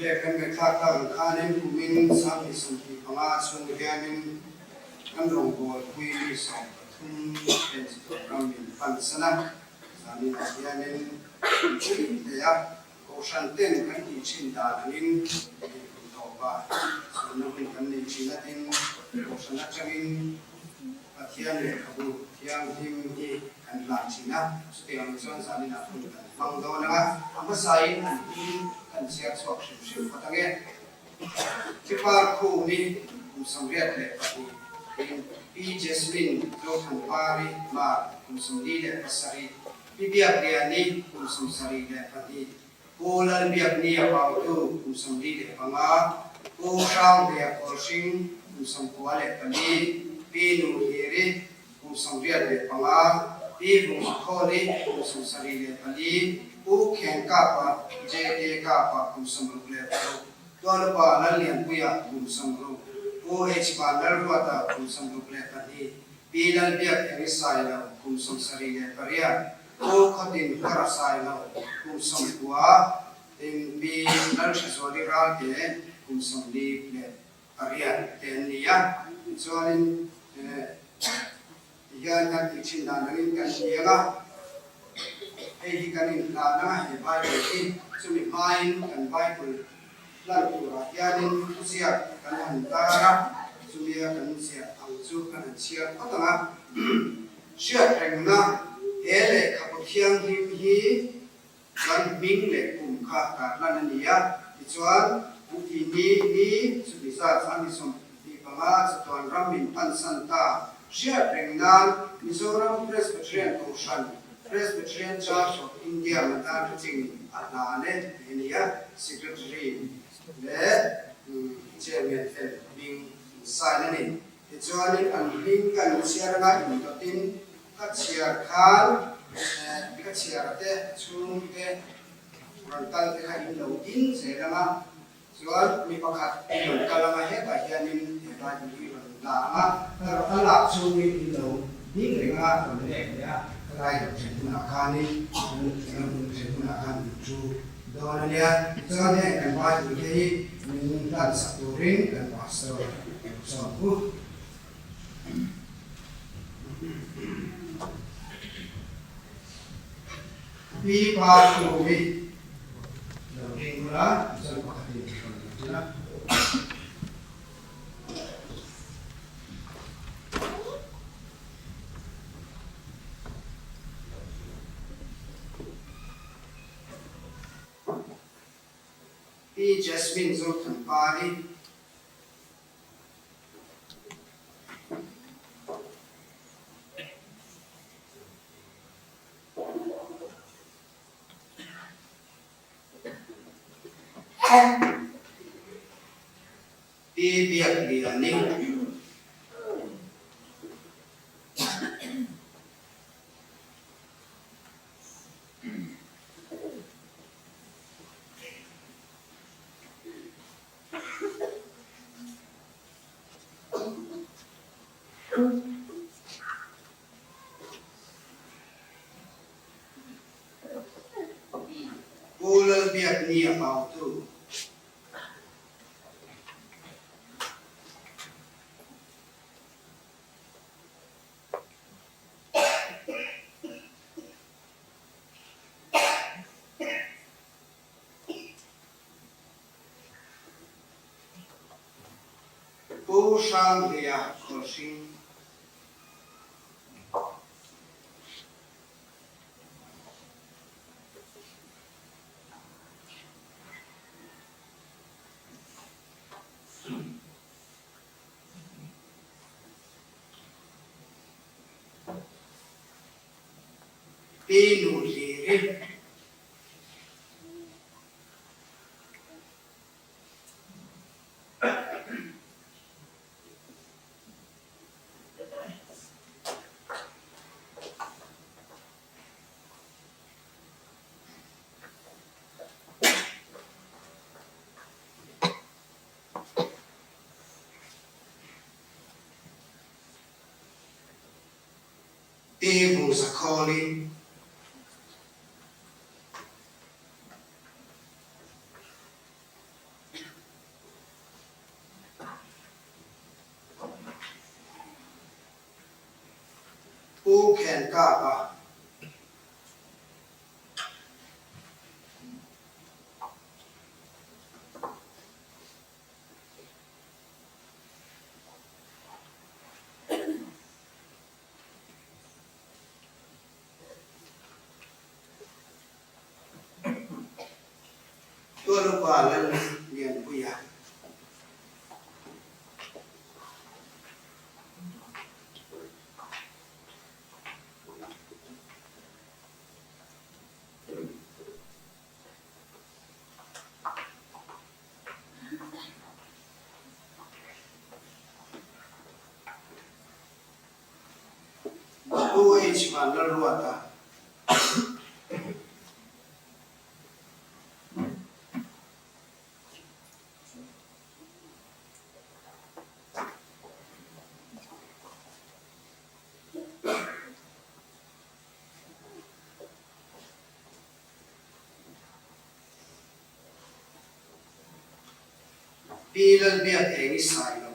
Le kan ngaihthlak tak ang khanin kumin 2025 chhung hianin kan rawngbawlpui mi 13 ten chatuan ram min pan san a, zaninah hianin kan pui hle a, Kohhran ten kan tih thin dan angin inpun tawpah chhunna hun kan nei thin a tin, Kohhran atangin Pathian lehkhabu thianghlim hi kan hlan thin a, chutiang chuan zaninah hun kan hmang dawn ang a, a hmasain an hming kan chhiar chhuak hrim hrim phawt ang e. Thipar Khumi kum 82 in Pi Jasmine Zothanpari Mar kum 47, Pi Biakliani kum 72, Pu Lalbiaknia Pautu kum 45, Pu Hranghlia Kawlhring kum 94, Pi Nuhliri kum 85, Pi Vungzakhawli kum 74, Pu Khengkapa JK Kapa kum 66, Tualupa Lallianpuia kum 60, Pu H Vanlalruata kum 62, Pi Lalbiak Eri Sailo kum 78, Pu Khawtin Hmara Sailo kum 90, tin Pi Lalthazuali Ralte kum 48 te an ni a. Tichuanin tihian kan tih thin dan angin kan ti ang a, hei hi kan inhlan a, he Bible hi chumi hmain kan Bible hlan turah hianin thuziak kan han tar a, chumia kan ziah ang chu kan han chhiar phawt ang a. Hriatrengna he lehkhabu thianghlim hi chuan hming leh kum kha tarlan a ni a, tichuan an ti ni ni chumi zat 25 chatuan ram min pansan ta. Hriatreng nan Mizoram Presbyterian Kohhran, Presbyterian Church of India Matan Teaching a hlan e tih a ni a, Secretary leh Chairman ten hming an sign a ni. Tichuanin an hming kan chhiar anga intawtin ka chhiar khan ka chhiar te chhungte rawn kal te kha in lo ding zel anga, Chuan mi pakhat i rawn kal anga hetah hianin he Bible hi i rawn la ang a, ka rawn a lak chhungin in lo ding reng a, rawn lek leh a, ka lai lo then hunah khanin kan hmun then hunah khan in thu dawn a nia. Tichuan heng kan Bible te hi min hlan sak turin kan Pastor lo sawm u. Pi Pa Khumi lo ding ula, tichuan pakhatin rawn la ṭin a. Pi Jasmine Zothanpari. Pi Biakliani. Pu Lalbiaknia Pautu. Pu Hranghleia Khawlhring. Pi Nuhliri. Pi Vungzakhawli. Pu Khenkapa. Tualupa Lal Lianpuia. Pu H Vanlalruata. Pi Lalbiak eng i sai lo.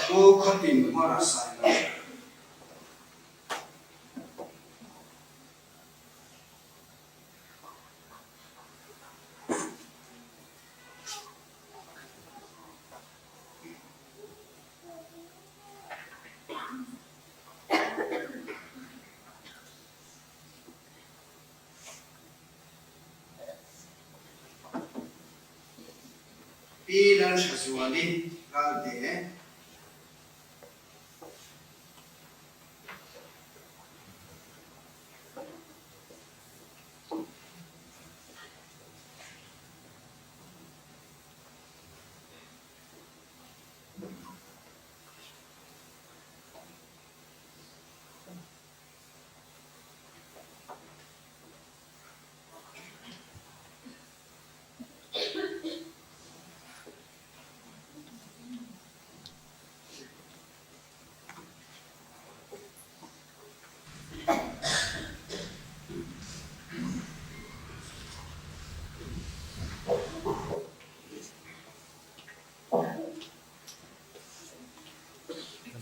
Pu Khawtin hmar a sai lo. Pi Lalthazuali Ralte.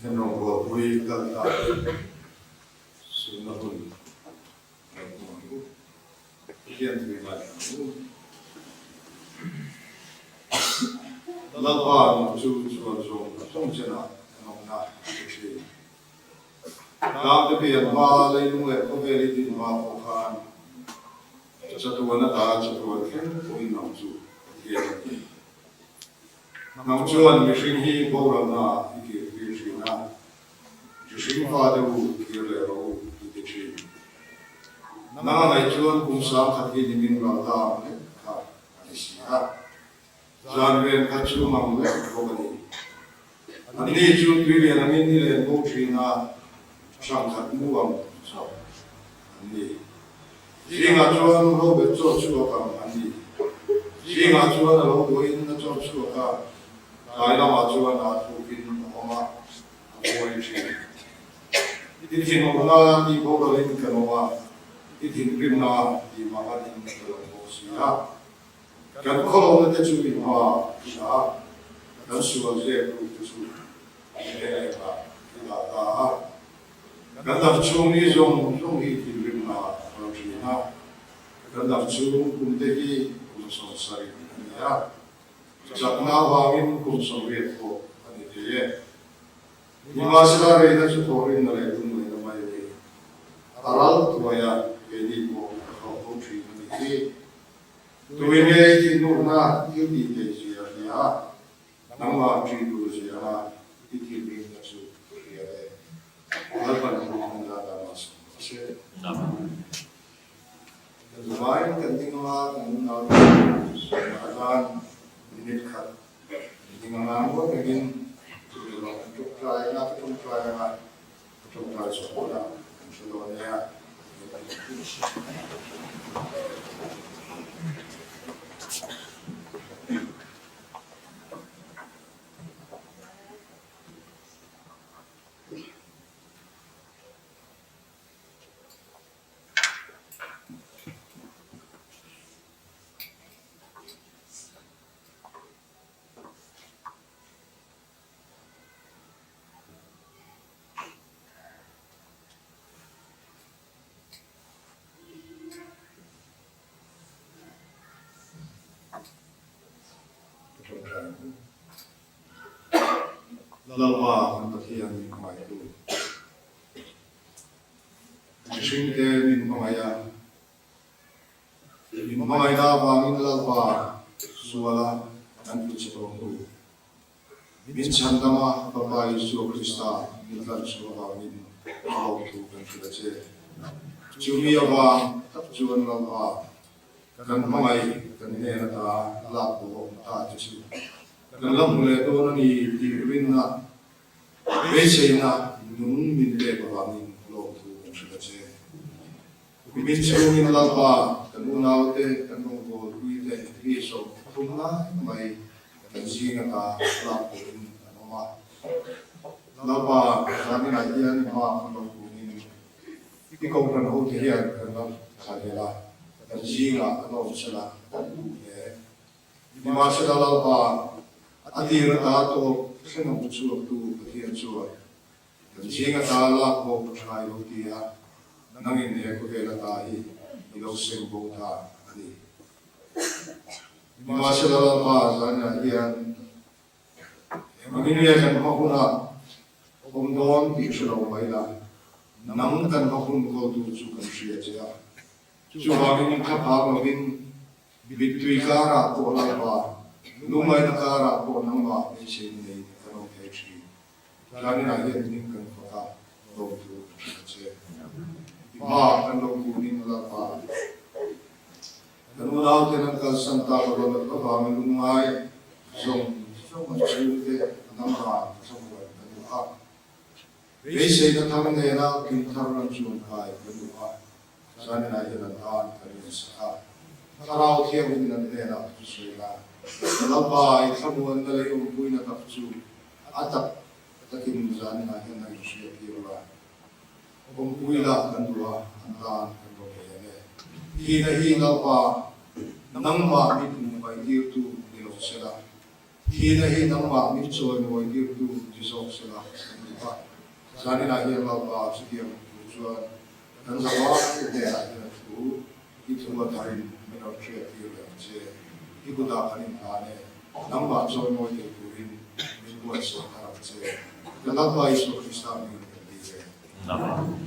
Kan rawngbawlpui kal ta te sunna hun lo hmu ang u. Pathian thui ngaithla ang u. Lalpa nung chu chuan zawng zawng chenah kan awmna a ti thin. Tlangte pian hma, leilung leh khawvel i din hma pawh khan chatuan ata chatuan thleng pawhin nang chu Pathian a ni. Nang chuan mihring hi boralna i kir tir thin a, mihring fate u kir leh rawh u i ti thin. Nang a ngaih chuan kum sangkhat hi nimin ral ta ang lek kha a ni si a, zan rian kha chu mang lek bawk a ni. Anni chu tuilian angin ni len bo thin a, hrangkhat mu ang chauh an ni. Zingah chuan hlobet chaw chhuak ang an ni. Zingah chuan a lo buaiin a chaw chhuak a, tlai lamah chuan a thukin a awm a, a buai thin. I thinawmna tih boralin kan awm a, i thinrimna tih manganin ka lo bawk si a. Kan khawlawmna te chu i hma i dah a, kan sual zep ruk te chu i hnenah i dah ta a. Kan dam chhung ni zawng zawng hi thinrimna a lo thin a, kan dam chhung kum te hi kum 70 a ni a, chakna avangin kum 80 pawh a ni thei e. Nimahsela reina chu thawhrimna leh lungngaihna mai a ni. A ral thuai a, keini pawh ka hauh ho thin a ni hi. Tui nge i thinurna thil tih theih zia a hria a, nangmah ṭih tur zia a i thinrimna chu ka hria e. Lalpan thu hmang dan a mah sawm rawh se. Kan zavain kan ding anga kan nunau te sawmna atan minute khat ding anga ngawi rengin chumi erawh kan ṭawngṭai anga ka ṭawngṭai anga ka ṭawngṭai chhuah hunah kan hre dawn nia. ang u. Lalpa kan Pathian min hmangaihtu, mihringte min hmangaih a, min hmangaihna avangin Lalpa suala kan tlu chhe tawh hnu, min chhandam a, Fapa Isua Krista min tlanchhuah avangin a lawmthu kan hrilh a che. Chumi avang tak chuan Lalpa kan hmangaih kan hnen ata lak duh awm ta te chu kan la hmu leh dawn a ni tih rinna beiseina nung min pek avangin lawmthu kan hrilh a che. Kumin chhungin Lalpa kan unaute kan rawngbawlpui te mi 30 lai mai kan zing ata lak turin an awm a. Lalpa zaninah hian hma kan lo kumin I kohhran hote hian kan ram thla vel a, kan zingah an awm sela kan duh hle. Nimahsela Lalpa, a tir ata tawp thleng a hmu chhuaktu Pathian chuan kan zing ata lak bawk a thlai lo ti a, nangin he khawvel ata hi i lo seng bo ta a ni. Nimahsela Lalpa, zanah hian Engvangin nge kan hma hunah awm dawn tih hre lo mai la, nang kan hma hun kawltu chu kan hria che a. Chuvangin thla phak lovin mittui karah pawh Lalpa, lungngaihna karah pawh nangmah beiseina nei kan awm thei thin. Tlaninah hian hming kan fak a, lawmthu kan hria che. I hmaah kan lo kunin Lalpa. Kan unauten an kalsan tak a rawn avangin lungngai zawng zawng an chhungte nangmah thlamuan ka duh a. Beiseina thang nena tum thar an chuan kai ka duh a, zaninah hian an tan ka rinsak a. Thlarau Thianghlim an hnenah chu sawi la, Lalpa i thlamuanna leh i awmpuina tak chu a tak takin zaninah hian a inhriattir la. Awmpui lah kan duh a, an tan kan rawn nei ang e. Thihna hi Lalpa, nangmah min hmuhmaitirtu ni lo sela, thihna hi nangmah min chawimawitirtu ni zawk sela kan duh a. Zaninah hian Lalpa chutiang tur chuan kan zavai hnenah hian a thu i thu a tharin min rawn hriattir leh ang che. I kutah kan inhlan e, nangmah chawimawi thei turin min buatsaih thar ang che. Kan Lalpa Isua Krista hmingin kan dil e. Amen.